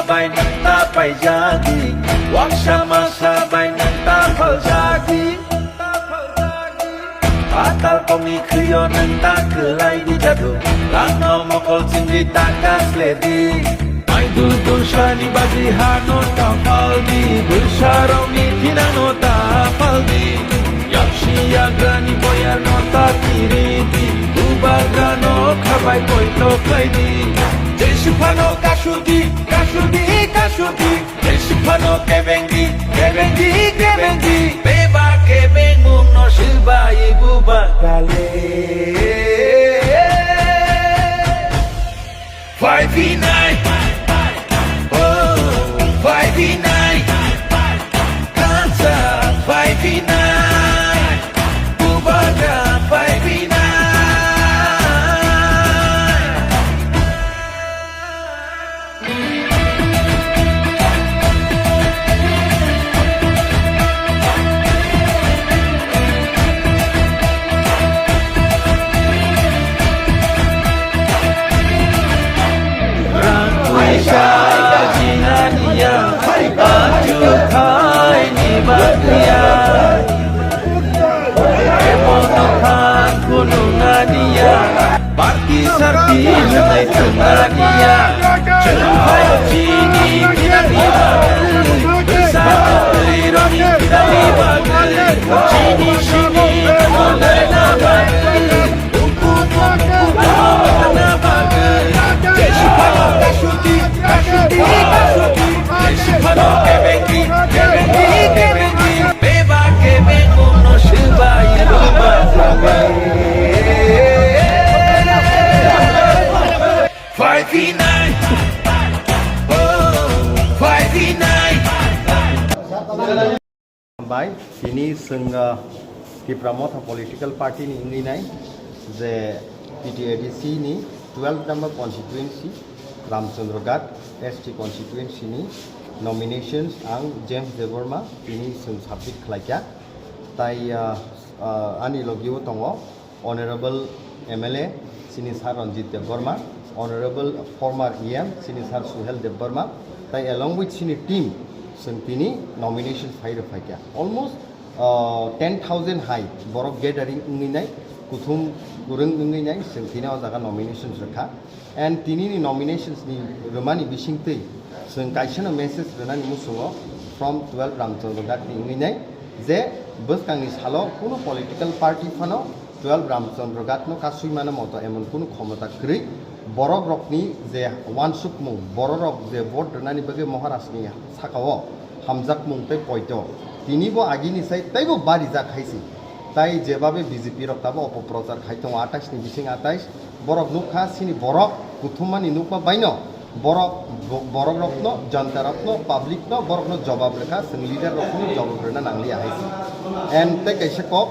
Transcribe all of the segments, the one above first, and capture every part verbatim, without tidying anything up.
Bai nwng ta paijagwi, waksa masa bai nwng ta phaljagwi. Patal kokni khwio nwng ta kwlai di jadu, langno mokol chingwi ta kasledi. Maidul tursani bagwi hano ta paldi, bwsarokni thinano ta paldi. Yapsi yagrani boyarno ta kiridi, bubagrano khabai poito khlaidi. Jeswk phano kasudi, kasudi, kasudi. Jeswk phano kebengdi, kebengdi, kebengdi. Beba kebengmungno swbai bubagrale. Five v nine. Oh, five v nine. Kansa five v nine. Bubagra five v nine. Rang puisa jinganiya, achu khaini bagwiya. Emono khan kununganiya, party sarti hwnwi thwngganiya. Chwng hai chini jinani bagwi, bwsa kwrwirokni jinani bagwi, chini simi khulrwna bagwi. Five v nine. Oh, five v nine. Bai, tini chwng, ah, Tipra Motha political party ni wngwi nai je T T A D C ni twelve number constituency Ramchandra Ghat S T constituency ni nominations ang James Debbarma tini chwng submit khlaikha. Tai, ah, ah, ani logio tongo Honorable M L A, sini Sir Ranjit Debbarma, Honorable former E M, sini Sir Suhel Debbarma, tai along with sini team, chwng tini nomination file rwphaikha. Almost, uh, ten thousand hai borok gathering wngwi nai, kuthum kwrwng wngwi nai, chwng tini o jaga nominations rwkha. And tinini nominations ni rwmani bisingtwi chwng kaisano message rwnani muchungo from twelve Ramchandra Ghat ni wngwi nai je bwskangni salo kunu political party phano twelve Ramchandra Ghat no kasui mano moto emon kunu khomota kwrwi. Borok rokni je wansukmung, borok rok je vote rwnani bagwi Maharaj ni sakao hamjakmung tei poito tini bo agini sai teibo barijak hai se. Tai jebabe B J P rok tabo opoprochar khai tongo atais ni bising atais, borok nukha sini borok kuthumani nukma baino borok, bo-, borok rokno, janta rokno, public no borokno jobab rwkha, chwng leader rokno jobab rwna nangliya hai se. And tei kaisa kok,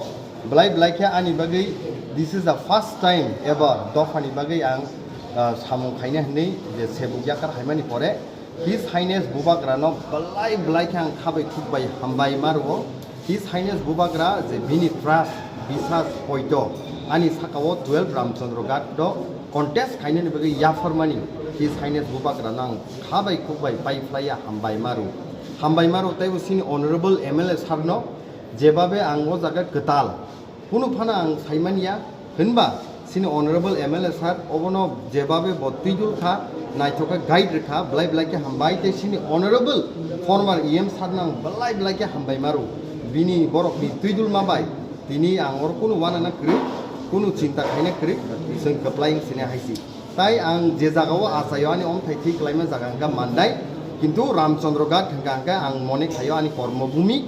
belai belai khe ani bagwi, this is the first time ever dophani bagwi ang, ah, samung khaina hwnwi je sebuk yakar haimani pore, His Highness Bubagrano belai belai khe ang khabai khukbai hambai ma rwo. His Highness Bubagra je bini trust, bisas, poito ani sakao twelve Ramchandra Ghat do contest khainani bagwi yapharmani His Highness Bubagrano ang khabai khukbai pai phlaiya hambai ma rwo. Hambai ma rwo teibo sini Honorable M L A sir no jebabe ang o jaga kwtal Kunu phano ang saimanya, hwnba sini Honorable M L A sir obono jebabe bo twijul kha, naithok khe guide rwkha, belai belai khe hambai, tei sini Honorable former E M sir no ang belai belai khe hambai ma rwo. Bini borokni twijulma bai tini ang oro kunu wanana kwrwi, kunu chinta khaina kwrwi, chwng kwplai wng sini hai se. Tai ang je jagao achaio ani omthai thwi kwlaima jaga hwnkha Mandai, kintu Ramchandra Ghat hwnkha hwnkhe ang mone khaio ani kormo bhumi,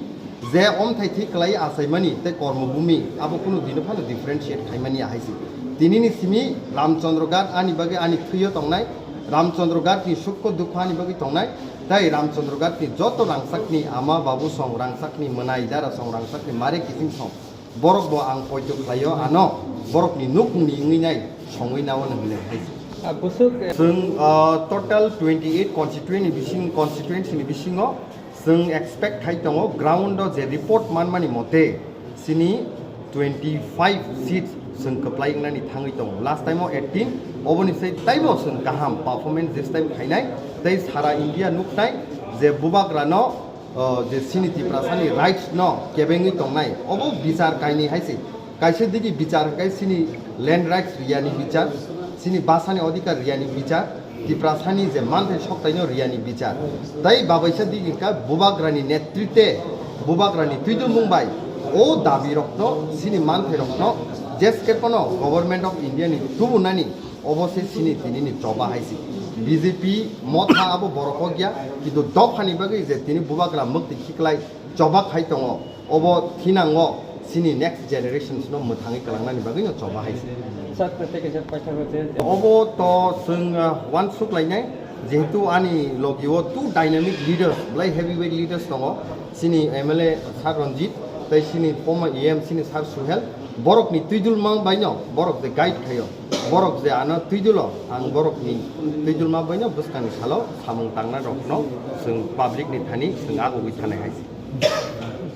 je omthai thwi kwlai achaimani tei kormo bhumi abo kunu dino phano differentiate khaimani ahai se. Tinini simi Ramchandra Ghat ani bagwi ani thwio tongnai, Ramchandra Ghat ni sukho dukho ani bagwi tongnai, tai Ramchandra Ghat ni joto rangchakni ama babu song, rangchakni mwnai dara song, rangchakni mare kiching song, Borok bo ang poito khlaio, ano borokni nukhungni wngwi nai songwi nao hwnwi hai. Ah, bwswk, eh, Chwng, ah, total twenty eight constituency ni bising, constituency ni bisingo chwng expect khai tongo, ground o je report manmani mote chini twenty five seats Chwng kwplai wngnani thangwi tongo. Last time o eighteen, oboni sai taibo chwng kaham performance this time khainai. Tei sara India nuknai je bubagrano, o, je chini Tiprasani rights no kebengwi tongnai. Obo bichar kainwi hai se. Kaisa digi bichar hwnkhe chini land rights riyani bichar, chini basani odhikar riyani bichar, Tiprasani je manthai soktaino riyani bichar. Tai babaisa digi hwnkha bubagrani netrite, bubagrani twidulmung bai o dabirokno, chini manthairokno jeske pono Government of India ni tubunani, obo se chini tinini choba hai se. B J P motha abo borok hokya, kintu dophani bagwi je tini bubagra mwktwi khiklai choba khai tongo, obo thinango chini next generations no mwthangwi kwlangnani bagwi no choba hai se. Sir, tei kaisa paisa rw je. Obo to chwng, ah, uansuk lainai, jehetu ani logi o two dynamic leaders, belai heavyweight leaders tongo, chini M L A Sir Ranjit, tei chini former E M chini Sir Suhel, borokni twidulma baino, borok je guide khaio, borok je ano twidulo, ang borokni twidulma baino bwskangni salo samung tangnai rokno chwng public ni thani chwng agugwi thanai hai se.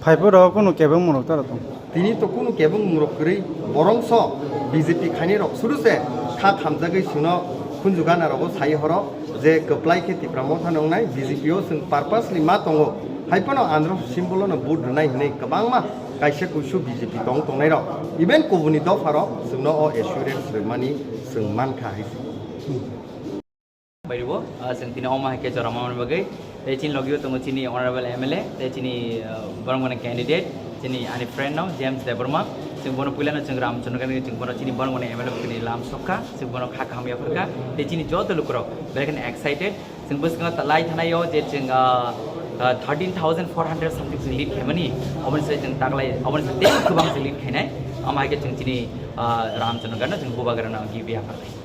Phaiphuru kunu kebeng mwnok tara tong. Tini to kunu kebeng mwnok kwrwi, borongso B J P khainai rok suru se kha khamjagwi suno khunju gana rogo sai horo je kwplai khe Tipra motha nongnai B J P o chwng purposely ma tongo. Hai phano andro symbol no vote rwnai hinwi kwbangma kaisa kuisu B J P tong tongnai rok. Even kubuni dopha rok chwngno o assurance rwmani chwng mankha hai se. Bai rwo, ah, chwng tini omo hai khe jora manmani bagwi. Tei chini logi o tongo chini honorable M L A, tei chini, ah, borok mani candidate, chini ani friend no, James Debbarma. Chwng bono puila no chwng Ramchandra Gandhi, chwng bono chini borok mani M L A ni lam sokha, chwng bono kha kaham yapharkha. Tei chini joto lukurok, very excited. Chwng bwskango ta-, lai thanai o je chwng, ah, ah, thirteen thousand four hundred something chwng lead khaimani, oboni se chwng taklai, oboni se tei kwbang chwng lead khainai. Omo hai khe chwng chini, ah, Ramchandra Gandhi no chwng bubagra no gift yapharkha.